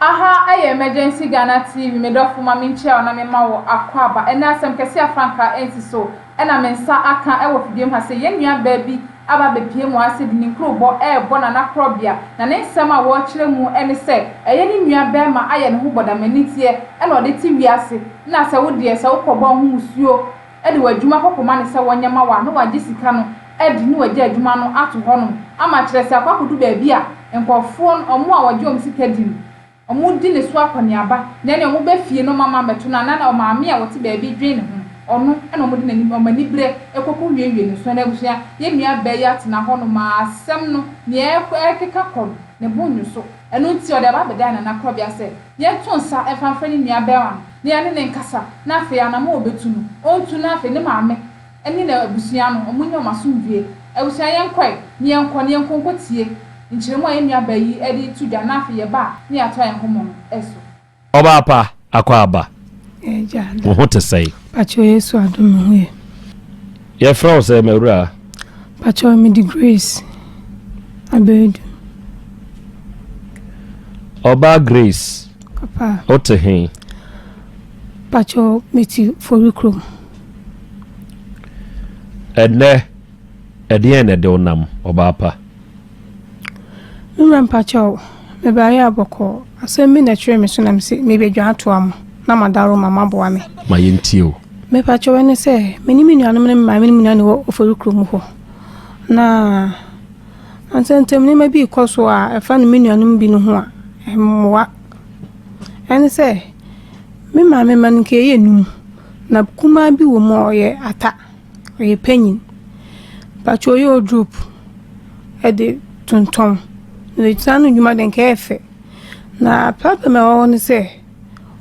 Aha yɛ Emergency Ghana TV, me dɔfo ma menkyia wo na mema wo akwaaba. Ɛnnɛ asɛm kɛse a frankaa ansi so na me nsa aka wɔ fidua mu ha sɛ yɛn nua baa bi aba abɛpue mu ha sɛ de ne nkurobɔ rebɔ Nana Korɔbea na ne nsɛm a wɔrekyerɛ mu ne sɛ ɛyɛ ne nua barima ayɛ ne ho bɔdamaniteɛ na ɔde te wiase na sɛ wo deɛ sɛ wokɔbɔ wo ho musuo de w'adwuma kɔkɔma no sɛ wɔnyɛ ma wo a na wagye sika no adi na wagya adwuma no ato hɔnom ama kyerɛ sɛ akɔ akɔdu baabi a nkurɔfoɔ no wɔn a wɔgye wɔn sika di no wɔdi ne so akɔneaba na ɛnneɛ wɔba fie na wɔama abɛto no anaa ɔmaame a ɔte baabi dwen ne ho no ɔno na wɔde n'ani wɔn aniberɛ kɔkɔ wiewie ne so. Ɛnna abusua yɛn nua baa yi atena hɔnom ara asɛm no nea ɛrekeka kɔ no ne bo nnwo so ɛno nti ɔde aba abɛdan Nana Korɔbea sɛ yɛnto nsa mfa mfrɛ ne nua barima no na yɛne no nkasa na afei anammɔn a ɔbɛtu no ɔntu na afei ne maame ne n'abusua no, wɔnyɛ wɔn asomdwoeɛ. Abusua, yɛnkɔ ɛ, na yɛnkɔ, na yɛnkɔ nkɔtie nkyerɛmu a yɛn nuabaa yi de reto dwa, na afei yɛba a, na yɛatoa yɛn nkɔmmɔ no so. Ɔbaa pa, akwaaba, wo ho te sɛn? Pakyɛw Yesu adom me ho ye. Yɛfrɛ wo sɛn m'awuraa? Pakyɛw mede Grace Abedu. Ɔbaa Grace, Papa. Wote he? Pakyɛw mete Forikrom. Ɛnnɛ, ɛdeɛn na ɛde wo nam, ɔbaa pa? Me wura mpakyɛw, mebaeɛ a bɔkɔɔ. Asɛm bi na ɛkyeree me so na mese mebɛdwan atoa mo na moadaworo ma moaboa me. Ma yɛntie o. Mepakyɛw, ɛne sɛ, me ne me nuanom ne me maame ne me nua na ɛwɔ Oforikrom hɔ. Na ntɛmntɛm nneɛma bi rekɔ so a ɛfa ne me nuanom bi no ho a, ɛmmoa. Ɛne sɛ, me maame mma no nka yɛyɛ num. Na kumaa bi wɔ mu a ɔyɛ ata, ɔyɛ panyin. Mpakyɛw ɔyɛ wardrobe de tontɔn. Na saa no dwuma de nka ɛyɛ fɛ. Na problem a ɛwɔ hɔ ne sɛ,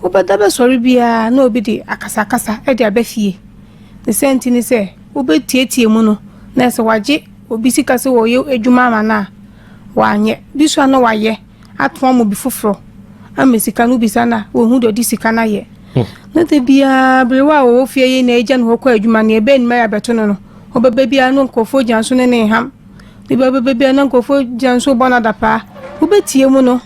wobɛda bɛsɔre biara na obi de akasakasa de aba fie. Ne saa nti ne sɛ, wobɛtiatia mu no na sɛ wagye obi sika sɛ ɔreyɛ adwuma ama no a, wanyɛ. Bi nso a na wayɛ. atɔn ama obi foforɔ ama sika no wobisa no a wɔhu deɛ ɔde sika no ayɛ na da biara berewa a wɔwɔ fie yi na agya ne hɔ kɔ adwuma no ɛbɛn nnuma yɛ abɛto no no ɔbɛba biara no nkurɔfoɔ gyina so ne ne ham de bɛba biara na nkurɔfoɔ gyina so bɔ no adapaa wobɛtie mu no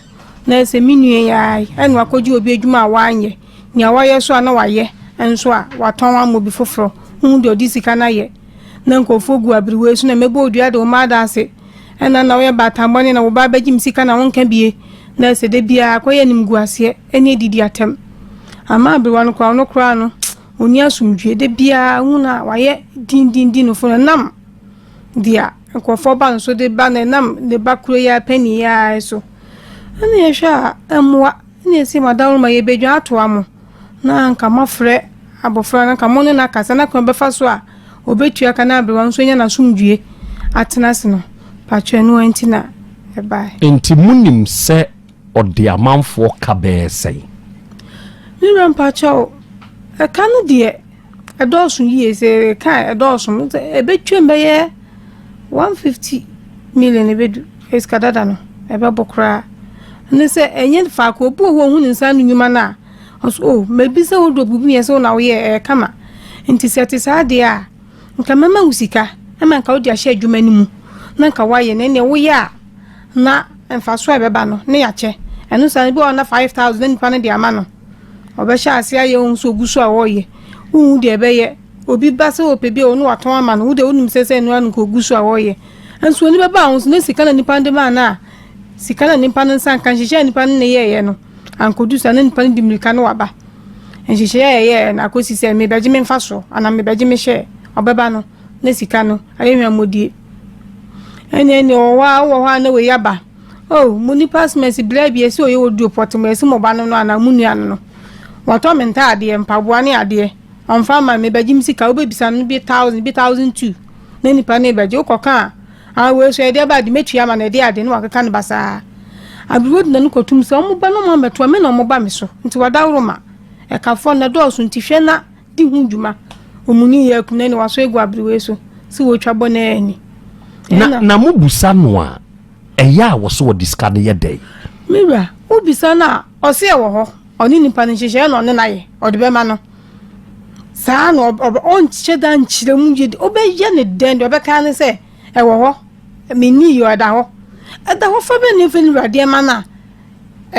na sɛ me nua yi ara ɛna wakɔgye obi adwuma a wanyɛ nea wayɛ so a na wayɛ nso a watɔn ama obi foforɔ wohu deɛ ɔde sika no ayɛ na nkurɔfoɔ gu aberewa yi so na mɛbɔ odua de wo ma ada ase Ɛna na woyɛ baatan bɔne na wo ba bɛgye me sika na wonka bie na sɛ da biara akɔyɛ animguaseɛ ne adidi atɛm ama aberewa no koraa ɔno koraa no ɔnni asomdwie da biara hu no a wayɛ dindindin no fo no ɛnam deɛ nkurɔfoɔ ba no so de ba no ɛnam ne ba kuro yi ara panin yi ara so ɛna yɛhwɛ a ɛmmoa ɛna yɛsi madaworo ma yɛbɛdwa atoa mo na anka moafrɛ abɔfra no anka mo ne no akasa na kwan bɛfa so a Obetua ka na aberewa nso anya n'asomdwie atena ase no, pakyɛ ɛno ara nti na ɛbae. Enti monim sɛ ɔde amanfoɔ ka bɛyɛ sɛn? Me wura mpakyɛw, ɛka no deɛ ɛdɔɔso yie, sɛ ɛka a ɛdɔɔso, ɛbɛtwam bɛyɛ 150 million ɛbɛdu, sika dada no ɛbɛbɔ koraa. Ne sɛ ɛnyɛ faako, obi wɔ hɔ a ɔhu ne nsa ano nnwuma no a, Ɔse oh mabisa wo dɔ biribi yɛ sɛ wo na woyɛɛ ɛyɛ kama nti sɛ ɛte saa deɛ a nka mɛma wo sika ma nka wode ahyɛ adwuma no mu na nka woayɛ na ɛneɛ woyɛ a na mfasoɔ a ɛbɛba no ne yɛakyɛ ɛno saa no bi wɔ hɔ na 5000 na nipa no de ama no ɔbɛhyɛ ase ayɛ wo nso ogu so a ɔreyɛ wohu deɛ ɛbɛyɛ obi ba sɛ ɔpɛ bi a ɔno watɔn ama no wo deɛ wonim sɛ sɛ ɛno ano nka ogu so a ɔreyɛ nso oni bɛba wo nso na sika na nipa no de maa no a sika na nipa no nsa nka nhyehyɛ a nipa no ne yɛɛyɛ no Ankodu saa na nipa no de mmirika na waba. Nhyehyɛe a yɛyɛɛ no akosi sɛ mebɛgye me mfaso anaa mebɛgye me hyɛ ɔbɛba no na sika no ayɛ hwammɔdie. Ɛne ɛne ɔwɔ hɔ a wowɔ hɔ a na wei aba. Oh, mo nipa asomasi bla bi ɛsɛ ɔyɛ wɔ duro pɔte mo ɛsɛ mo ba no no anaa mo nua no no. Watɔ me ntaadeɛ, mpaboa ne adeɛ. Ɔmfa mma me, mebɛgye me sika. Wobɛbisa no bi thousand, bi 1002 na nipa no rebɛgye. Wokɔka a Ah wei nso ɛde aba ade mɛtua ama no ɛde ade na wakeka no basaa. Aberewa de n'ano kɔtum sɛ wɔn ba no wɔn ambɛtoa me na wɔn ba me so nti wadaworo ma ɛkafoɔ no ɛdɔɔso nti hwɛ na di ho dwuma. Ɔmuni yɛ akum na ɛne wasɔ agu aberewa yi so sɛ wɔtwa bɔ no ani. Na na mobisa no a ɛyɛ a wɔso wɔde sika no yɛ dɛn? Me wura, wobisa no a ɔse ɛwɔ hɔ, ɔne nipa no nhyehyɛeɛ na ɔne no ayɛ, ɔde bɛma no. Saa na ɔnhyɛ da nkyerɛ mu yie. Wobɛyɛ no dɛn deɛ ɔbɛka ne sɛ ɛwɔ hɔ, menni yɛ ɛda hɔ. Ɛda hɔ fa bɛn na ɛmfa ne wura deɛ ma no a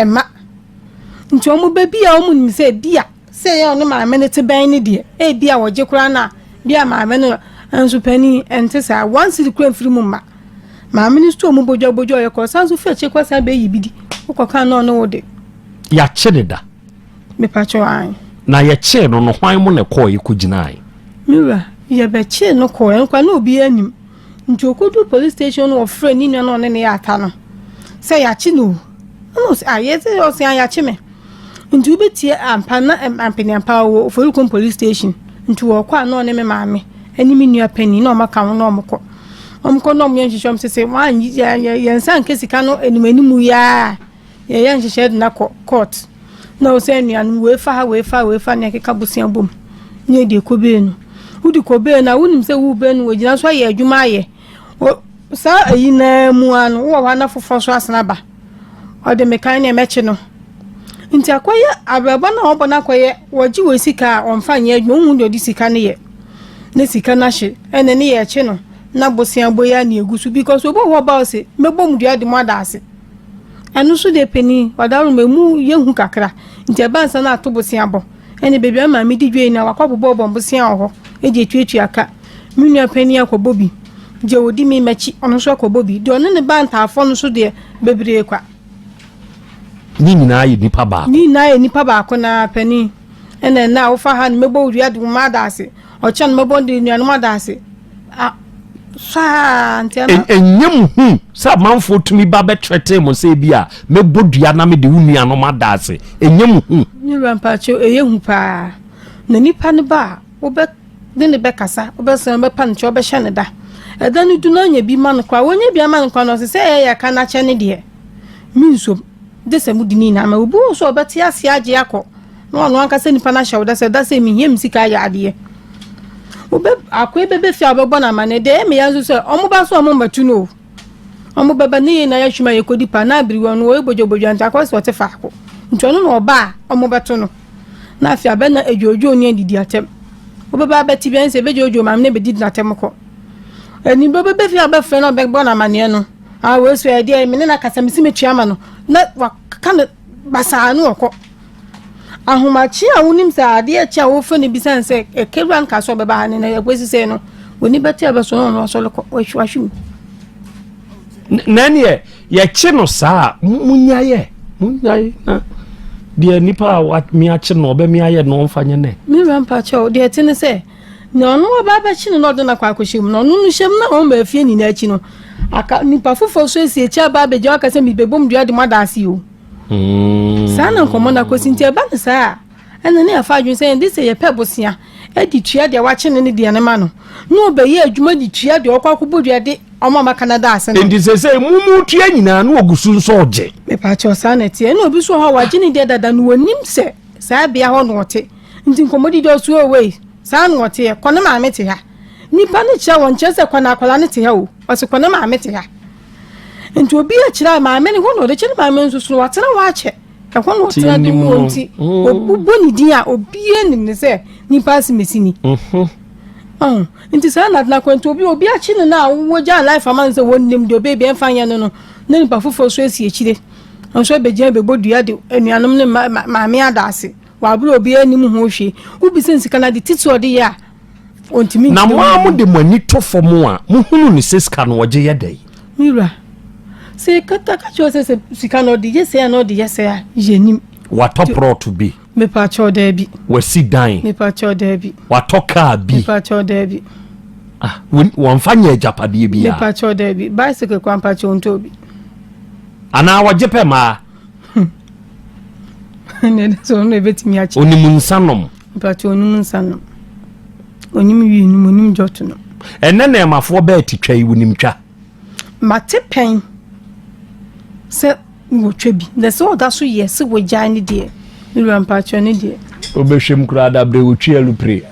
ɛmma. Nti wɔn ba bi a wɔn nim sɛ bi a sɛ ɛyɛ ɔne maame no te bɛn ne deɛ, ebi a wɔgye koraa na bi a maame no nso panin ɛnte saa. One cedi koraa mfiri mu mma. Maame no store mu bodwa bodwa ɔyɛ kɔ ɔsan so fi akyire kɔ san bɛyi bi di. Wokɔ kan na ɔne wo de. Yɛakye ne da. Mepakyɛw ae. Na yɛkyee no no hwan mo na ɛkɔɔ yɛ kɔ gyinae? Me wura, yɛbɛkyee no kɔɔ ɛno koraa na obiara nim. Nti ɔkɔduu police station no wɔfrɛɛ ne nua no a ɔne no yɛ ata no sɛ yɛakye no o. Ɛna ɔse ah yɛse ɔse ah yɛakye me. Nti wobɛtie ampa na ampeneampa ɔwɔ Oforikrom police station. Nti wɔkɔ a na ɔne me maame ɛne me nua panin na ɔmo ka ho na ɔmo kɔ. Ɔmo kɔ na ɔmo yɛ nhyehyɛ ɔmo sese wɔanyi yɛn nsa nka sika no anim anim yi ara. Yɛyɛ nhyehyɛe de no akɔ court na ɔwɔ sɛ anuanom wei fa ha wei fa ha wei fa na yɛkeka bosea bom na yɛde kɔ bee no. Wode kɔ bee no a wonim sɛ wo bee no wɔgyina so ayɛ adwuma ayɛ. Saa ayi no ara mu ara no wowɔ hɔ a na foforɔ nso asene aba. Ɔde me kan ne mɛkye no. Nti akɔyɛ abrabɔ no a wɔbɔ no akɔyɛ wɔgye wɔ sika a wɔmfa nyɛ adwuma wohu deɛ ɔde sika no yɛ na sika no ahye ɛna ne yɛkye no na bosea bɔ yi a na ɛgu so because obi wɔ hɔ ɔba ɔse mɛbɔ mu dua de mu ada ase. Ɛno nso deɛ panin, ɔdaworo ma emu yɛ hu kakra. Nti ɛba ansa na ato bosea bɔ. Ɛne baabi a maame di dwa yi na wakɔ abobɔbɔ bosea wɔ hɔ de atuatua ka. Me nua panin akɔbɔ bi. Deɛ ɔdi me m'akyi, ɔno nso akɔbɔ bi. Deɛ ɔne ne ba ntaafoɔ no nso deɛ, bebree kwa. Ne nyinaa yɛ nipa baako. Ne nyinaa yɛ nipa baako na panin. Ɛna ɛnɛ a wofa ha no mɛbɔ wo dua de wo mma ada ase. Ɔkyɛ no mɛbɔ de nuanom ada ase. Saa nti ɛma. Ɛnyɛ mo hu sɛ amanfoɔ tumi ba bɛtrɛtee mo sɛ ebi a mɛbɔ dua na mede wo nuanom ada ase. Ɛnyɛ mo hu. Me wura mpakyɛw ɛyɛ hu paa. Na nipa no ba a wobɛ ne no bɛkasa wobɛsrɛ no wobɛpa no kyɛw wobɛhyɛ no da. Ɛda no du na ɔnya bi ma no koraa wɔnya bi ama no koraa no ɔse sɛ ɛyɛ yɛ ka no akyɛ ne deɛ mensom gye sɛ mode ne nyinaa ma. Obi wɔ so a ɔbɛte aseɛ agye akɔ. Na ɔno ankasa nipa no ahyɛ wo da sɛ da sɛ mehia me sika ayɛ adeɛ. Wobɛ akoe bɛbɛ fie a wobɛbɔ no amanneɛ deɛ ɛyɛ me ya nso sɛ ɔmo ba so ɔmo mmɛto no o. Ɔmo bɛba ne yɛn nyinaa yɛhwem a yɛkɔdi pa na abiri wɔn no wɔyɛ bodwabodwa nti akɔyɛ sɛ ɔte faako. Nti ɔno na ɔba a ɔmo bɛto no. Na afei abɛ na adwoodwoo ne adidi atɛm. Wobɛba abɛte bi ɛnsɛ ɛbɛdwoodwoo maame na ɛbɛdidi n'atɛm kɔ. Anibere bɛbɛ fie a wobɛfrɛ no ɔbɛbɔ no amanneɛ no. Ah wei so ɛdeɛ me ne no akasa mesi metua ma no na waka no basaa no ɔkɔ. Ahomakye a wonim sɛ adeɛ kye a wofrɛ no bisa no sɛ ɛkɛwura no ka sɛ ɔbɛba ha ne na ɛkɔsi sɛ no w'ani bɛte a bɛsɔ no ɔno asɔre kɔ wahwe mu. Na neɛ yɛkye no saa a munyaeɛ munyae na deɛ nipa a wame akye no ɔbɛme ayɛ no ɔmfa nyɛ nɛ. Me wura mpakyɛw deɛ ɛte ne sɛ nea ɔno ɔba abɛkye no na ɔde no akɔ akɔhyɛ mu no ɔno no hyɛ mu na ɔma afie nyinaa akyi no aka nipa foforɔ so asi akyi aba abɛgya aka sɛ mebɛbom dua de mo ada ase o. Saa na nkɔmmɔ no akɔsi nti ɛba no saa a, ɛna ne yɛfa adwene sɛ yɛde sɛ yɛpɛ bosea de tua deɛ wakye no ne deɛ no ma no na ɔbɛyɛ adwuma de tua deɛ ɔkɔ akɔbɔ dua de ɔma ɔma Canada ase no. Nti sɛsɛ mu mu tua nyinaa na ɔgu so nso ɔgye. Mepakyɛw saa na ɛteɛ ɛna obi so wɔ hɔ a wagye ne deɛ dada no wɔnim sɛ saa bea hɔ na ɔte nti nkɔmmɔdidi ɔso o wei saa na ɔteɛ kɔ ne maame te ha nipa no kyerɛ wɔn kyerɛ sɛ kɔ na akwadaa no te ha o ɔse kɔ ne maame te ha. Nti obi akyerɛ a maame no hɔ na ɔde kyɛ ne maame nso so no watena hɔ akyɛ ɛhɔ na ɔtena de wuo nti mm. obobɔ ne din a obiara nim ne sɛ nipa asemesi ni mhm. nti saa na atena kwantu obi obi akyi no na wogya life ama no sɛ wɔnnim deɛ ɔbɛyɛ bi ɛmfa nyɛ no no na nipa foforɔ so asi akyire nso abɛgyina bɛbɔ dua de anuanom ne maame ada ase wɔaberɛ obiara nim ho hwee wobisa nsika no ade titi ɔde yɛ a Ɔntumi Na mo ara mode mo ani to fam a, mohunu no sɛ sika no wɔgye yɛ dɛn? Me wura, sɛ yɛkata ka kyerɛ wo sɛ sɛ sika no ɔde yɛ sɛɛ anaa ɔde yɛ sɛɛ a, yɛnnim. Watɔ prɔto bi. Mepakyɛw, daabi. Wasi dan. Mepakyɛw, daabi. Watɔ kaa bi. Mepakyɛw, daabi. Ah, wɔmfa nyɛ agyapadeɛ biara. Mepakyɛw, daabi. Bicycle koraa mpakyɛw ɔntɔɔ bi. Anaa wɔgye pɛ mmaa. Ɛnna sɛ ɔno na ebetumi akyɛ. Onim nsa nom. Mpakyɛ onim nsa nom. Onim wii nom, onim jɔto nom. Ɛnɛ na ɛmafoɔ bɛɛ te twa yi, wonim twa. Mate pɛn sɛ wɔtwa bi, na sɛ ɔda so yɛ sɛ wɔgyae ne deɛ, me wura mpakyɛ ne deɛ. Wobɛhwɛ mu koraa dabrɛ wɔtwi alupre.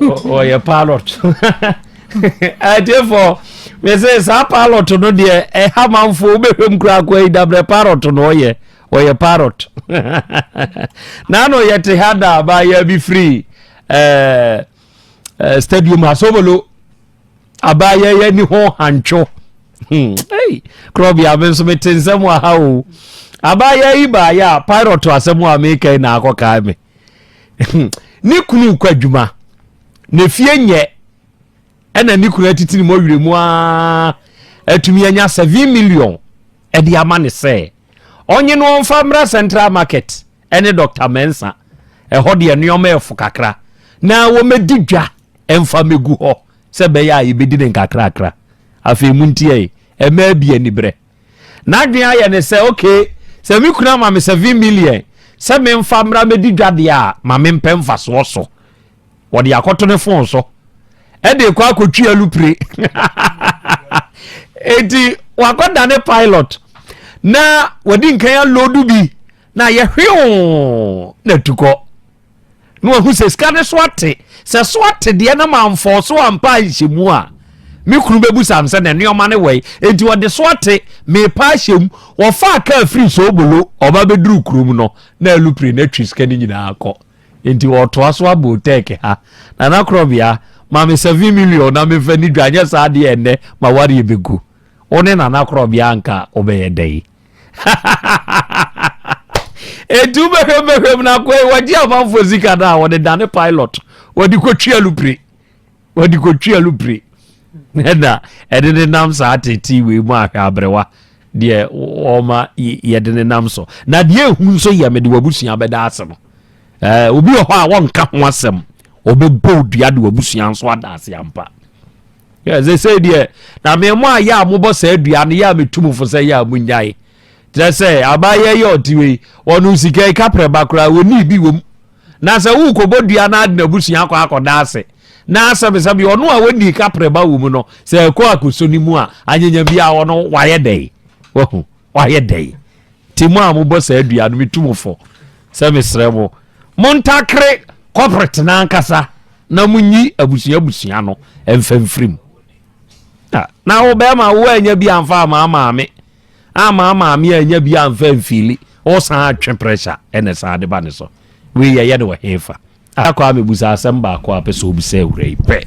Ɔyɛ pilot. Atiefo, mese saa pilot no deɛ ɛha manfoɔ wobɛhwɛ mu koraa kɔ yi dabrɛ parrot no ɔyɛ ɔyɛ parrot na ano yɛte ha da abaayɛ bi firi ɛɛ eh, stadium asomolo abaayɛ yɛ ni ho hantwo hmm, hey, korɔbea me nso mete nsɛm wɔ ha o. Abaayewa yi baayɛ a pilot asɛm a meka yi na akɔkae me. Ne kunu kɔ adwuma na fie nyɛ ɛna ne kunu atiti ne mɔwerɛ mu aa atumi anya 7 million ɛde ama ne sɛ ɔnye no ɔmfa mmra Central Market ɛne Dr. Mensa ɛhɔ deɛ nneɛma ɛfo kakra na wɔmɛdi dwa ɛmfa mɛgu hɔ sɛ ɛbɛyɛ a yɛbɛdi ne nkakrakra. Afei mu ntiɛ ɛmɛ bi aniberɛ n'adwene ayɛ ne sɛ okay, sɛ me kunu ama me 7 million sɛ memfa mmra mɛdi dwa deɛ a, ma mempɛ mfasoɔ so. Wɔde akɔto ne phone so ɛde kɔ akɔtwi alupire, eti wakɔda ne pilot na wɔde nkan aload bi na yɛhwew na tukɔ na wahu sɛ sika ne so ate. Sɛ so ate deɛ na mamfɔɔ so ampa nhyɛ mu a, me kunu bɛbu sam sɛ na nneɛma ne wɔyi. Enti wɔde so ate mepa ahyɛ mu. Wɔfaa kaa firi Soobolo ɔba bɛduru kurom no na alupire na atwi sika no nyinaa kɔ. Nti wɔtoa so abɔ tɛɛke ha. Nana Korɔbea, ma me 7 million na memfa ni dwa, nyɛ saa deɛ ɛnnɛ ma wareɛ bɛgu. Wo ne Nana Korɔbea anka wobɛyɛ dɛn? Enti wobɛhwɛm bɛhwɛm no akɔ yi, wɔgye amanfoɔ sika no a wɔde dane pilot, wɔde kɔtwi alupire, wɔde kɔtwi alupire, ɛna ɛde ne nam saa tete wei mu ahwɛ aberewa deɛ wɔma yɛde ne nam so. Na deɛ ehu nso yɛ mede wabusua bɛda ase no, obi wɔ hɔ a wɔnka ho asɛm, ɔbɛbɔ dua de wabusua nso ada ase ampa. Sɛ sɛ deɛ na memo a yɛ a mobɔ saa dua no yɛ a metu mo fo sɛ yɛ a monyae. Kyerɛ sɛ abaayɛ yɛ ɔte wei ɔno sika yi kaprɛ ba koraa wɔni bi wɔ mu na sɛ wokɔbɔ dua no ade n'abusua akɔ akɔda ase na sɛbesɛbe ɔno a wɔni kaprɛ ba wɔ mu no sɛ ɛkɔ akɔsɔ ne mu a anyanya bi a ɔno wayɛ dɛn, wahu wayɛ dɛn. Nti mo a mobɔ saa dua no, metu mo fo sɛ mesrɛ mo, montakere corporate no ankasa na monyi abusua abusua no ɛmfa mfirim. Na wo bɛrima wo anya bi amfa ama maame ama maame anya bi amfa mfili, ɔsan atwe pressure ɛna saa de ba ne so. Wei yɛyɛ no wɔ hefa? Akɔ a mebusa asɛm baako a pɛ sɛ obisa awura yi pɛ.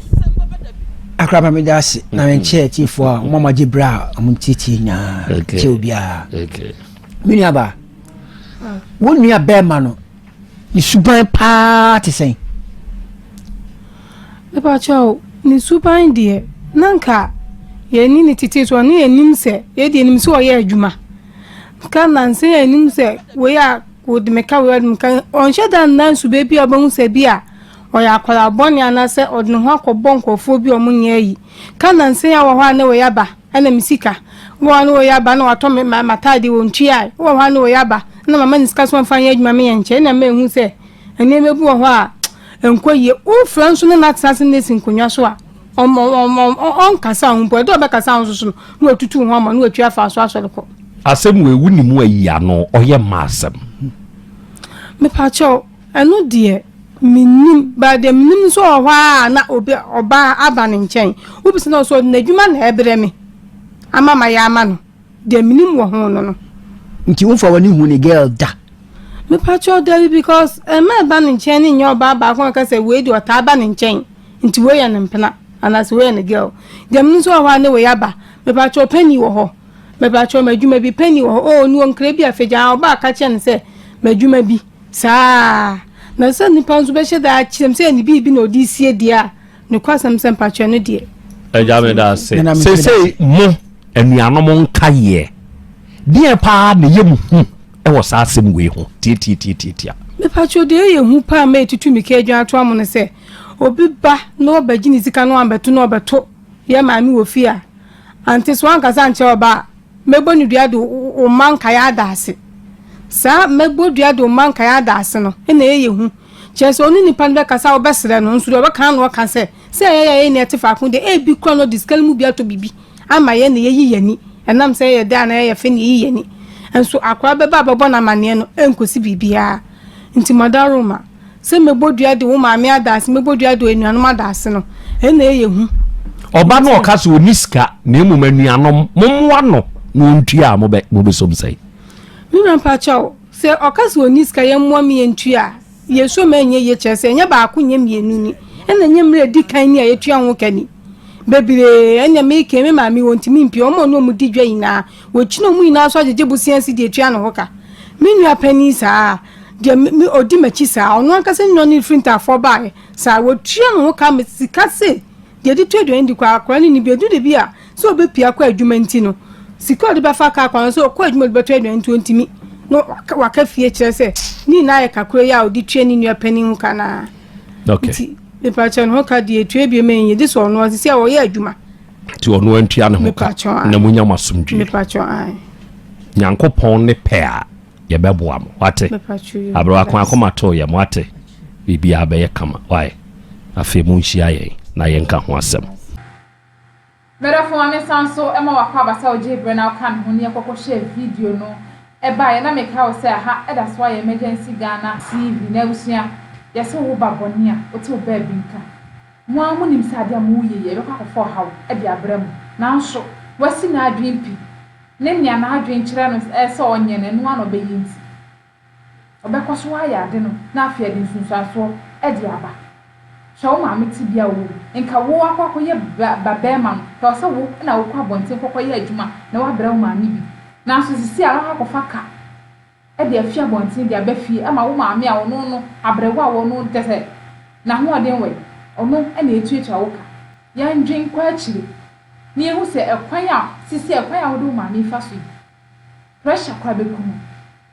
Akora ma meda ase na menkyɛ atiefoɔ a ɔma magye berɛ a ɔmo tietie nyinaa kyɛ obiara. Me nuabaa, wo nua bɛrima no ne suban paa te sɛn? Mepakyɛw, ne suban deɛ, na nka yɛni ne tete so ɔne yɛnim sɛ yɛde yɛnim sɛ ɔyɛ adwuma nka nansa yɛnim sɛ wei a wɔde meka wei ɔde meka ɔnhyɛ da nna nsuba bi a ɔbɛhu sɛ bi a ɔyɛ akwadaa bɔne anaasɛ ɔde ne ho akɔbɔ nkurɔfoɔ bi a ɔmo nyɛ ayi ka. Nansa yi a wɔ hɔ a ne wei aba ɛna me sika wɔ hɔ a ne wei aba na watɔ me ma m'ataadeɛ wɔ ntua wɔ hɔ a ne wei aba na mama ne sika so ɔmfa nyɛ adwuma meyɛ nkyɛn na mehu sɛ nneɛma bi wɔ hɔ a nkɔ yie. Wofrɛ nso ne n'atena ase ne si nkonnwa so a ɔnkasa ho mpo. Ɛdɛ ɔbɛkasa ho soso no na watutu ho ama na watwi afa so asɔre kɔ. Asɛm wei wo nim ayi ano ɔyɛ mma asɛm. Mepakyɛw, ɛno deɛ menim ba deɛ menim nso wɔ hɔ a na obi ɔbaa aba ne nkyɛn wobisa na ɔsɛ ɔde n'adwuma na ɛbrɛ me ama ma yɛ ama no. Deɛ menim wɔ ho no. Nti womfa w'ani hu ne girl da? Mepakyɛw, dabi, because ɛma ɛba ne nkyɛn ne nyɛ ɔbaa baako a ɔka sɛ wei deɛ ɔtaa ba ne nkyɛn nti wei yɛ ne mpena anaasɛ wei yɛ ne girl. Deɛ menim nso wɔ hɔ a ne wei aba, mepakyɛw, panny wɔ hɔ, mepakyɛw, m'adwuma bi panny wɔ hɔ oh ne wɔ nkira bi afegya ɔbaa ka kyerɛ no sɛ m'adwuma bi saa na sɛ nipa nso bɛhyɛ da akyerɛ m sɛ ne biribi na ɔde sie deɛ a nokwasɛm sɛ mpakyɛw no deɛ. Agya, me da ase. Seesei mo anuanom nkaeɛ deɛ paa na ɛyɛ mo hu wɔ saa asɛm wei ho tiatiatiatiatia? Mepakyɛw, deɛ ɛyɛ hu paa ma ɛtutu me ka adwan ato amo no sɛ obi ba na ɔbɛgye ne sika na wambɛto na ɔbɛto yɛ maame wɔ fie a ante so ankasa nkyerɛ ɔba a mɛbɔ ne dua de wo mma nkaeɛ ada ase. Saa mɛbɔ dua de wo mma nkaeɛ ada ase no ɛna ɛyɛ hu. Kyerɛ sɛ ɔne nipa no bɛkasa a wobɛsrɛ no nso deɛ ɔbɛka no ɔka sɛ sɛ ɛyɛ yɛ ne ɛte faako deɛ ebi kura no ɔde sika no mu bi atɔ biribi ama yɛn na yɛyi yɛn ani ɛnam sɛ yɛyɛ dɛ anaa yɛyɛ fɛ na yɛyi yɛn ani nso akwaraa bɛba a bɛbɔ no amanneɛ no ɛnkɔsi biribiara. Nti madaroma sɛ mɛbɔ dua de wo maame ada ase, mɛbɔ dua de anuanom ada ase no ɛna ɛyɛ hu. Ɔba no ɔka sɛ ɔni sika na mmom anuanom mommoa no na ɔntua a mobɛsom sɛn? Me nua, mpakyɛw, sɛ ɔka sɛ ɔni sika yɛmmoa me yɛntua a, yɛsuo ma ɛnyɛ yie. Kyerɛ sɛ ɛnyɛ baako nyɛ mmienu ni ɛna ɛnyɛ mmerɛ di kan ni a yɛtua ho ka ni bebree. Ɛnna meke me maame wɔntumi mpie ɔmo a ɔne ɔmo di dwa nyinaa wɔkyina ɔmo nyinaa so agyegye bosea si deɛ etua ne ho ka. Me nua panin saa, deɛ me, me, ɔdi m'akyi saa, ɔno ankasa nua no firi ntaafoɔ baeɛ saa, wɔtua ne ho ka me sika se deɛ ɛde tɔ aduane di koraa, akwadaa no nni bi. Ɛduru da bi a, sɛ ɔbɛpue akɔ adwuma nti no, sika a ɔde bɛfa kaa kwan no, sɛ ɔkɔ adwuma a ɔde bɛtɔ aduane nti ɔntumi, na waka, waka fie kyerɛ sɛ ne nyinaa yɛ kakra yi a ɔde tua ne nua panin ho ka no ara. Okay. Nti, mepakyɛ ne ho ka deɛ ɛtua bio ma ɛnyɛ, gye sɛ ɔno ara, sisi a ɔyɛ adwuma. Nti ɔno antua ne ho ka na monya mo asomdwie. Nyankopɔn ne pɛ a yɛbɛboa mo wate. Aberewa ko akoma too yɛ mo ate. Biribiara bɛyɛ kama wae. Afei monhyia yɛn na yɛnka ho asɛm. Medɔfo ma mensan nso ma w'akwaaba sɛ wogyee berɛ na wokaa me ho ne yɛkɔkɔ hwɛɛ video no baeɛ na mekae wo sɛ aha da so ayɛ Emergency Ghana TV na abusua yɛse wo ba bɔne a wote wo baabi nka Mo ara munim sɛ ade a moreyɛ yi, ɛbɛkɔ akɔfa ɔhaw de abrɛ mo. Nanso, wasi n'adwene pi, ne nea n'adwene kyerɛ no sɛ ɔnyɛ no, ɛno ara na ɔbɛyɛ nti, ɔbɛkɔ so ayɛ ade no, na afei ɛde nsunsuansoɔ de aba. Hwɛ wo maame tebea a ɔwɔ mu. Nka wo akɔ akɔyɛ ba barima no, ɛwɔ sɛ wo na wokɔ abɔnten kɔkɔyɛ adwuma na woabrɛ wo maame bi. Nanso seesei a woakɔ akɔfa ka de afi abɔnten de aba fie ama wo maame a ɔno no aberewa a ɔno kyerɛ sɛ n'ahoɔden wɔ he, ɔno na etuatua wo ka. Yɛndwen kɔ akyire na yɛhu sɛ ɛkwan a sisi ɛkwan a wode wo maame fa so yi, pressure koraa bɛku no.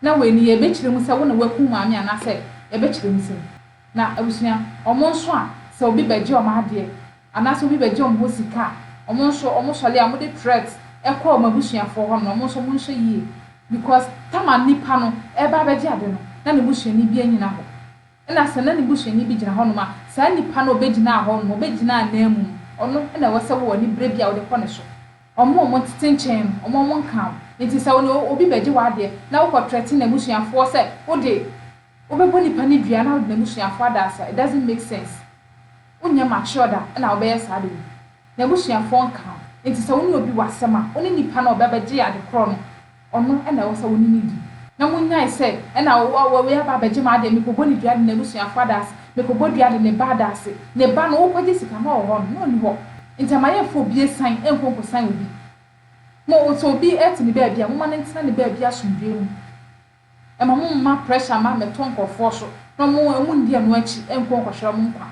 Na wei no yɛbɛkyerɛ mu sɛ wo na woaku wo maame anaasɛ yɛbɛkyerɛ mu sɛn? Na abusua, wɔn nso a sɛ obi bɛgye wɔn adeɛ anaasɛ obi bɛgye wɔn hɔ sika a, wɔn nso wɔn sɔre a wɔde threat kɔ wɔn abusuafoɔ hɔ nom, wɔn nso wɔnhwɛ yie because tam a nipa no reba abɛgye ade no na ne busuani bi anyina hɔ. Ɛna sɛ na ne busuani bi gyina hɔ nom a, saa nipa no a ɔbɛgyinaa hɔ nom, ɔbɛgyinaa ananmu no, ɔno na ɛwɔ sɛ wowɔ aniberɛ bi a wode kɔ ne so. Wɔn a wɔtete nkyɛn no, wɔn a wɔnka ho. Nti sɛ wo ne obi bɛgye w'adeɛ na wokɔ threaten n'abusuafoɔ sɛ wode Wobɛbɔ nipa no dua na wode n'abusuafoɔ ada ase a, it doesn't make sense. Wonyɛ matured a ɛna wobɛyɛ saa ade no. N'abusuafoɔ nka ho. Nti sɛ wo ne obi wɔ asɛm a, wo ne nipa no a ɔbɛbɛgye ade korɔ no, ɔno na ɛwɔ sɛ wo ne no di. Na monnyae sɛ ɛna wei aba abɛgye m'adeɛ, mekɔbɔ no dua de n'abusuafoɔ ada ase, mekɔbɔ dua de ne ba ada ase. Ne ba no, wokɔgye sika no ɔwɔ hɔ no, na ɔnni hɔ. Nti ama yɛmfa obi asiane nkɔ nkɔsan obi. Mo, sɛ obi te ne baabi a, momma no ntena ne baabi asomdwoeɛ mu. Mma mo mma pressure mma mmɛtɔ nkorɔfoɔ so na ɔmo ɔmo nndi ɛno akyi nkɔ nkɔhwere ɔmo nkwa.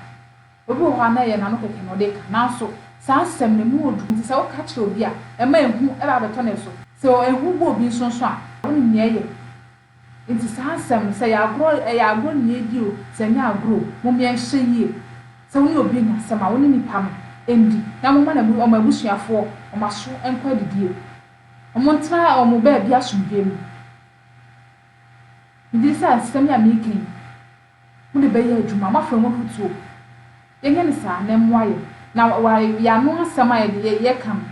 Obi wɔ hɔ a na ɛyɛ n'ano kɛkɛ na ɔde reka nanso saa nsɛm no ɛmu ɔduru nti sɛ woka kyerɛ obi a ɛma ehu ba abɛtɔ ne so. Sɛ ehu bɔ obi nso nso a wonim nea ɛyɛ. Nti saa nsɛm no sɛ ɛyɛ agorɔ ɛyɛ agorɔ na yɛredi o sɛ ɛnyɛ agorɔ o mom yɛnhyɛ yie. Sɛ wo ne obi anya asɛm a wo ne nipa no ndi na momma n'abu wɔn abusuafoɔ wɔn aso nkɔ adidie. Wɔntena wɔn baabi asomdwoeɛ mu. Megye di sɛ asɛm yi a mereka yi, mode bɛyɛ adwuma. Moafa mu afotuo. Yɛnyɛ no saa na ɛmmoa yɛn. Na wa yɛn ano asɛm a yɛde yɛka no,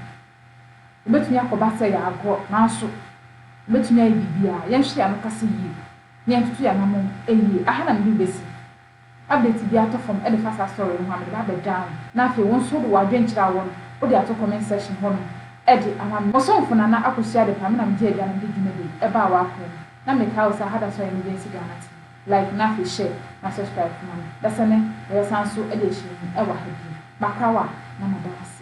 ɛbɛtumi akɔba sɛ ɛyɛ agorɔ, nanso ɛbɛtumi ayɛ biribiara. Yɛnhwɛ yɛn ano kasa yie, na yɛntoto yɛn anammɔn yie. Aha na mede wo bɛsi. Update biara tɔ fam de fa saa story no ho a mede ba abɛdan wo na afei wo nso wode w'adwenkyerɛ a wɔ no wode ato comment section hɔ nom de ama me. Ɔsomfo Nana Akosua Adepa me na megye agya no de dwumadi yi ɛbaa w'akwan mu na mekae wo sɛ aha da so ayɛ Emergency Ghana TV like na afei share na subscribe ma me dasɛnɛ yɛbɛsan nso de ahyia mu wɔ ha bio. Makra wo a na mada wo ase.